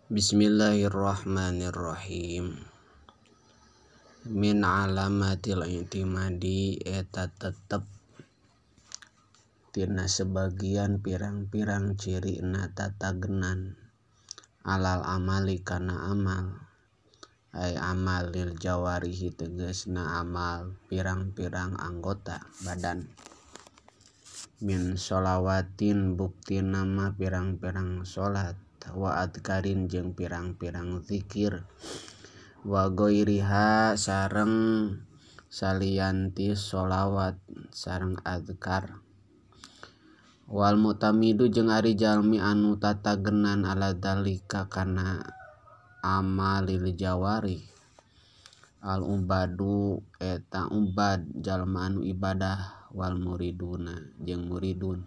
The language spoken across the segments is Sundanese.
Bismillahirrahmanirrahim. Min alamatil i'timadi eta tetep tina sebagian pirang-pirang cirina tatagenan alal amali kana amal, ay amalil jawarihi tegasna amal pirang-pirang anggota badan. Min sholawatin bukti nama pirang-pirang salat, wa adkarin jeung pirang-pirang zikir, wa ghairiha sareng salianti sholawat sareng adkar. Wal mu'tamidu jeung ari jalmi anu tatagenan ala dalika kana amalil jawari. Al ubadu eta ubad jalma anu ibadah, wal muriduna jeung muridun.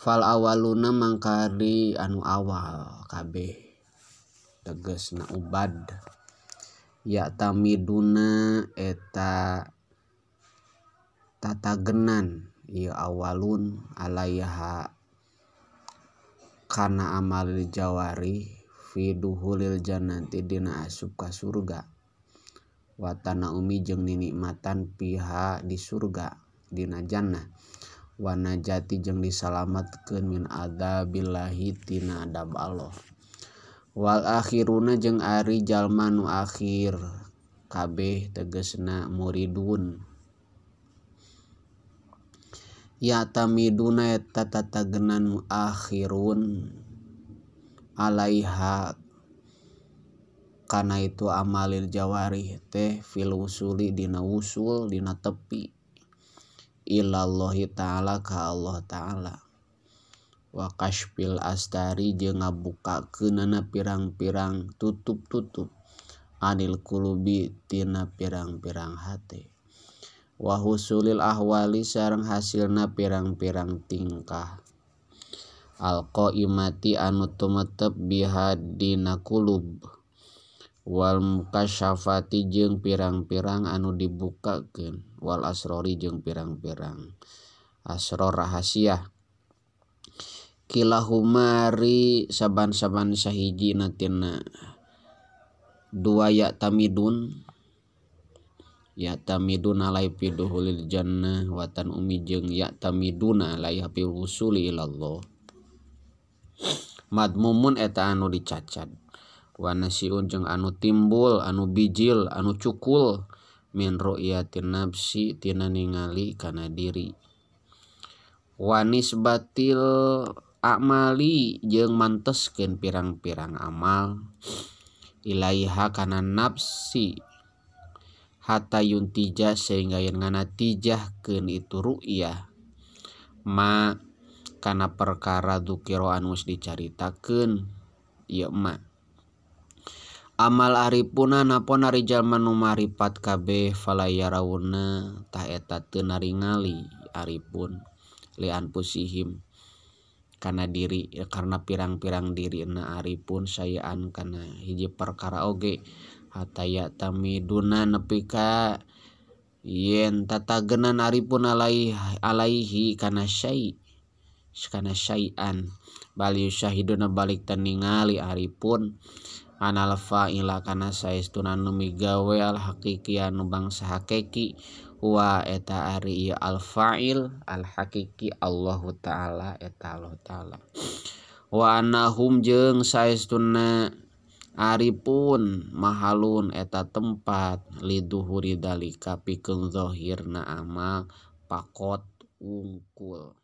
Fal awaluna mangkari anu awal kabeh tegasna ubad, ya tamiduna eta tatagenan ieu awalun alaiha kana amalil jawari fi duhulil jannati dina asup ka surga, wa tanaumi jeung ninikmatan piha di surga dina jannah, wa najati jeung disalamatkeun min adzabillahi tina adab Allah. Wal akhiruna jeung ari jalma nu akhir kabeh tegasna muridun, ya tamiduna eta tatagenan akhirun alaiha kana itu amalil jawarih teh fil usuli dina usul dina tepi ilallahi ta'ala ka Allah ta'ala, wa kasyfil astari jeung ngabukakeunana pirang-pirang tutup-tutup anil qulubi tina pirang-pirang hate, wa husulil ahwali sareng hasilna pirang-pirang tingkah alqaimati anu tumetep biha dina qulub, wal mukasyafati jeung pirang-pirang anu dibukakeun, wal asrori jeung pirang-pirang asror rahasia. Kilahumari saban-saban sahiji tina dua ya tamidun, ya tamiduna alai fi duhulil jannah wa tanumi jeung ya tamiduna alai fi wusuli ilallah. Madmumun eta anu dicacad, wa nasiun jeung anu timbul anu bijil anu cukul min ru'yatin nafsi tina ningali kana diri, wa nisbatil amali jeung manteskeun pirang-pirang amal ilaiha kana nafsi hatta yuntija sehingga yen nganatijahkeun itu ru'yah ma kana perkara dzukira anu geus dicaritakeun ieu ma. Amal aripuna napon ari jalma nu maripat kabeh falayarawna tah eta teu naringali aripun li anfusihim kana diri karena pirang-pirang dirina aripun sayaan kana hiji perkara oge hatta ya tamiduna nepi ka yen tatagenan aripun alaihi kana syai kana syai'an bal yusyahiduna balik teu ningali aripun anal fa'ila kana saestuna nu migawe al haqiqi anu bangsa hakiki wa eta ari ieu al fa'il al haqiqi Allahu ta'ala eta Allah ta'ala, wa anahum jeung saestuna aripun mahalun eta tempat liduhuri dalika pikeun zahirna amal pakot wungkul.